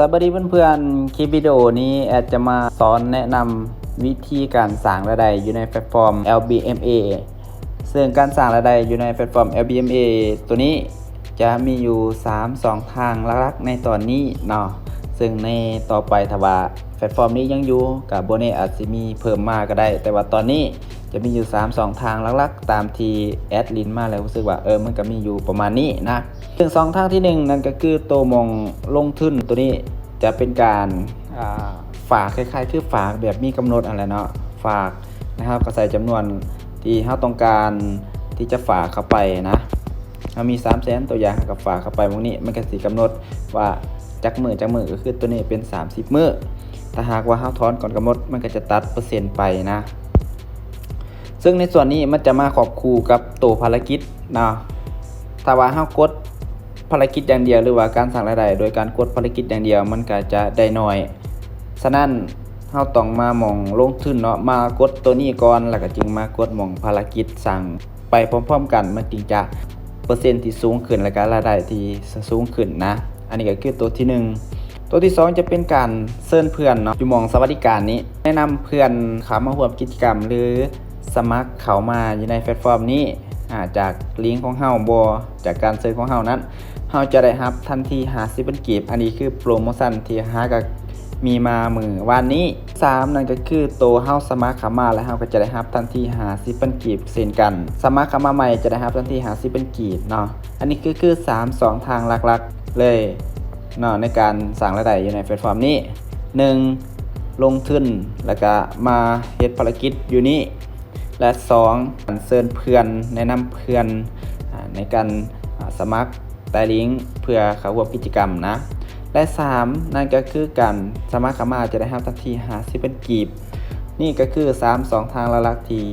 ສະບາຍດີເພື່ອນໆ ຄລິບວິດີໂອນີ້ແອດຈະມາສອນແນະນຳວິທີການສ້າງລາຍໄດ້ຢູ່ໃນແພລດຟອມ ແອລບີເອັມເອ ເຊິ່ງການສ້າງລາຍໄດ້ຢູ່ໃນແພລດຟອມ ແອລບີເອັມເອ ໂຕນີ້ຈະມີຢູ່ສາມຊ່ອງທາງຫຼັກໆໃນຕອນນີ້ເນາະ ເຊິ່ງໃນຕໍ່ໄປຖ້າວ່າແພລດຟອມນີ້ຍັງຢູ່ ກະບໍ່ແນ່ອາດຊິມີເພີ່ມມາກະໄດ້ ແຕ່ວ່າຕອນນີ້ຈະມີຢູ່ສາມຊ່ອງທາງຫຼັກໆ ຕາມທີ່ແອດຫຼິ້ນມາແລ້ວຮູ້ສຶກວ່າ ເອີ ມັນກະມີຢູ່ປະມານນີ້ນະ. ເຊິ່ງຊ່ອງທາງທີໜຶ່ງນັ້ນກະຄືໂຕໝ່ອງລົງທຶນໂຕນີ້ ຈະເປັນການ ອ່າ ຝາກ ຄ້າຍໆຄືຝາກແບບມີກຳນົດຫັ້ນແຫຼະເນາະ ຝາກ ແລ້ວເຮົາກະໃສ່ຈຳນວນທີ່ເຮົາຕ້ອງການທີ່ຈະຝາກເຂົ້າໄປນະ ເຮົາມີສາມແສນ ຕົວຢ່າງເຮົາກະຝາກເຂົ້າໄປໝ່ອງນີ້ ມັນກະຊິກຳນົດວ່າຈັກມື້ ຈັກມື້ ກະຄືໂຕນີ້ເປັນສາມສິບມື້ ຖ້າຫາກວ່າເຮົາຖອນກ່ອນກຳນົດ ມັນກະຈະຕັດເປີເຊັນໄປນະ. ເຊິ່ງໃນສ່ວນນີ້ມັນຈະມາຄວບຄູ່ກັບໂຕພາລະກິດເນາະ ຖ້າວ່າເຮົາກົດພາລະກິດຢ່າງດຽວ ຫຼືວ່າການສ້າງລາຍໄດ້ໂດຍການກົດພາລະກິດຢ່າງດຽວ ມັນກະຈະໄດ້ໜ້ອຍ ສະນັ້ນເຮົາຕ້ອງມາໝ່ອງລົງທຶນເນາະ ມາກົດໂຕນີ້ກ່ອນ ແລ້ວກະຈຶ່ງມາກົດໝ່ອງພາລະກິດສ້າງໄປພ້ອມໆກັນ ມັນຈຶ່ງຈະ ເປີເຊັນທີ່ສູງຂຶ້ນ ແລ້ວກະລາຍໄດ້ທີ່ສູງຂຶ້ນນະ. ອັນນີ້ກະຄືໂຕທີໜຶ່ງ ໂຕທີສອງຈະເປັນການເຊີນເພື່ອນເນາະ ຢູ່ໝ່ອງສະຫວັດດີການນີ້ ແນະນຳເພື່ອນເຂົ້າມາຮ່ວມກິດຈະກຳ ຫຼື ສະໝັກເຂົ້າມາຢູ່ໃນແພລດຟອມນີ້ ອາ ຈາກລິງຂອງເຮົາບໍ ຈາກການເຊີນຂອງເຮົານັ້ນ ເຮົາຈະໄດ້ຮັບທັນທີຫ້າສິບພັນກີບ ອັນນີ້ຄືໂປຣໂມຊັນທີ່ຫາກະມີມາມື້ວານນີ້. ສາມນັ້ນກະຄືໂຕເຮົາສະໝັກເຂົ້າມາ ແລ້ວເຮົາກະຈະໄດ້ຮັບທັນທີຫ້າສິບພັນກີບເຊັ່ນກັນ ສະໝັກເຂົ້າມາໃໝ່ຈະໄດ້ຮັບທັນທີຫ້າສິບພັນກີບເນາະ. ອັນນີ້ຄື ຄືສາມຊ່ອງທາງຫຼັກໆເລີຍເນາະ ໃນການສ້າງລາຍໄດ້ຢູ່ໃນແພລດຟອມນີ້ ໜຶ່ງ ລົງທຶນ ແລ້ວກະມາເຮັດພາລະກິດຢູ່ນີ້ ແລະ ສອງ ການເຊີນເພື່ອນ ແນະນຳເພື່ອນ ອາ ໃນການ ອາ ສະໝັກໃຕ້ລິງເພື່ອເຂົ້າຮ່ວມກິດຈະກຳນະ ແລະ ສາມ ນັ້ນກະຄືການສະໝັກເຂົ້າມາຈະໄດ້ຮັບທັນທີຫ້າສິບພັນກີບ. ນີ້ກະຄືສາມຊ່ອງທາງຫຼັກໆທີ່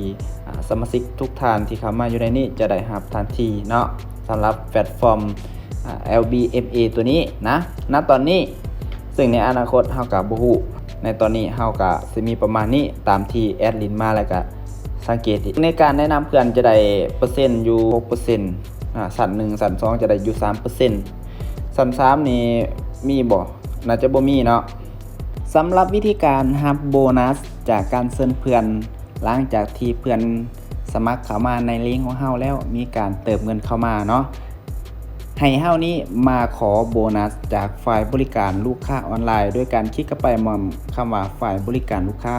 ອາ ສະມາຊິກທຸກທ່ານທີ່ເຂົ້າມາຢູ່ໃນນີ້ຈະໄດ້ຮັບທັນທີເນາະ ສຳລັບແພລດຟອມ ອາ ແອລບີເອັມເອ ໂຕນີ້ນະ ນະຕອນນີ້ ເຊິ່ງໃນອະນາຄົດເຮົາກະບໍ່ຮູ້ ໃນຕອນນີ້ເຮົາກະຊິມີປະມານນີ້ ຕາມທີ່ແອດຫຼິ້ນມາ ແລ້ວກະສັງເກດ ໃນການແນະນຳເພື່ອນຈະໄດ້ເປີເຊັນຢູ່ຫົກເປີເຊັນ ອາ ຊັ້ນໜຶ່ງ ຊັ້ນສອງຈະໄດ້ຢູ່ສາມເປີເຊັນ ຊັ້ນສາມນີ້ມີບໍ່? ໜ້າຈະບໍ່ມີເນາະ. ສຳລັບວິທີການຮັບໂບນັດຈາກການເຊີນເພື່ອນ ຫຼັງຈາກທີ່ເພື່ອນສະໝັກເຂົ້າມາໃນລິງຂອງເຮົາແລ້ວ ມີການເຕີມເງິນເຂົ້າມາເນາະ ໃຫ້ເຮົານີ້ມາຂໍໂບນັດຈາກຝ່າຍບໍລິການລູກຄ້າອອນລາຍ ໂດຍການຄລິກເຂົ້າໄປໝ່ອງຄຳວ່າ ຝ່າຍບໍລິການລູກຄ້າ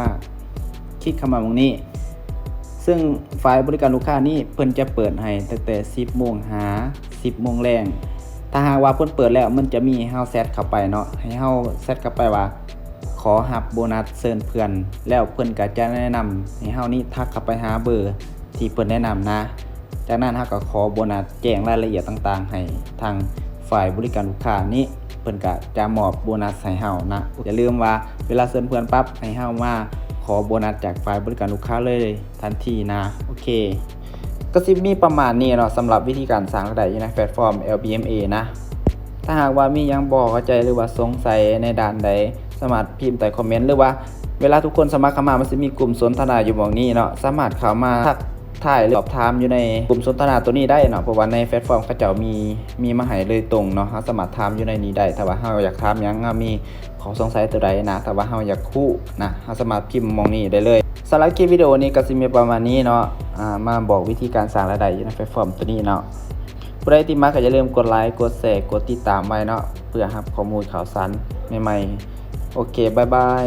ຄລິກເຂົ້າມາໝ່ອງນີ້ ເຊິ່ງຝ່າຍບໍລິການລູກຄ້ານີ້ເພິ່ນຈະເປີດໃຫ້ຕັ້ງແຕ່ສິບໂມງຫາສິບໂມງແລງ. ຖ້າຫາກວ່າເພິ່ນເປີດແລ້ວ ມັນຈະມີໃຫ້ເຮົາແຊັດເຂົ້າໄປເນາະ ໃຫ້ເຮົາແຊັດເຂົ້າໄປວ່າ ຂໍຮັບໂບນັດເຊີນເພື່ອນ ແລ້ວເພິ່ນກະຈະແນະນຳໃຫ້ເຮົານີ້ທັກເຂົ້າໄປຫາເບີທີ່ເພິ່ນແນະນຳນະ. ຈາກນັ້ນເຮົາກະຂໍໂບນັດ ແຈ້ງລາຍລະອຽດຕ່າງໆໃຫ້ທາງຝ່າຍບໍລິການລູກຄ້ານີ້ ເພິ່ນກະຈະມອບໂບນັດໃຫ້ເຮົານະ. ຢ່າລືມວ່າເວລາເຊີນເພື່ອນປັບ ໃຫ້ເຮົາມາຂໍໂບນັດຈາກຝ່າຍບໍລິການລູກຄ້າເລີຍທັນທີນະ. ໂອເຄ ກະຊິມີປະມານນີ້ເນາະ ສຳລັບວິທີການສ້າງລາຍໄດ້ຢູ່ໃນແພລດຟອມ ແອລບີເອັມເອ ນະ. ຖ້າຫາກວ່າມີຫຍັງບໍ່ເຂົ້າໃຈ ຫຼືວ່າສົງໄສໃນດ້ານໃດ ສາມາດພິມໃຕ້ຄອມເມັນ ຫຼືວ່າເວລາທຸກຄົນສະໝັກເຂົ້າມາ ມັນຊິມີກຸ່ມສົນທະນາຢູ່ໝ່ອງນີ້ເນາະ ສາມາດເຂົ້າມາທັກ ທາຍ ຫຼື ສອບຖາມຢູ່ໃນກຸ່ມສົນທະນາໂຕນີ້ໄດ້ເນາະ ເພາະວ່າໃນແພລດຟອມເຂົາເຈົ້າມີ ມີມາໃຫ້ໂດຍຕົງເນາະ ເຮົາສາມາດຖາມຢູ່ໃນນີ້ໄດ້ ຖ້າວ່າເຮົາຢາກຖາມຫຍັງ ເຮົາມີຂໍ້ສົງໄສໂຕໃດນະ ຖ້າວ່າເຮົາຢາກຮູ້ນະ ເຮົາສາມາດພິມໝ່ອງນີ້ໄດ້ເລີຍ. ສຳລັບຄລິບວິດີໂອນີ້ກະຊິມີປະມານນີ້ເນາະ ອາ ມາບອກວິທີການສ້າງລາຍໄດ້ຢູ່ໃນແພລດຟອມໂຕນີ້ເນາະ. ຜູ້ໃດທີ່ມັກກະຢ່າລືມກົດໄລ ກົດແຊ ກົດຕິດຕາມໄວ້ເນາະ ເພື່ອຮັບຂໍ້ມູນຂ່າວສານໃໝ່ໆ. ໂອເຄ ບາຍບາຍ.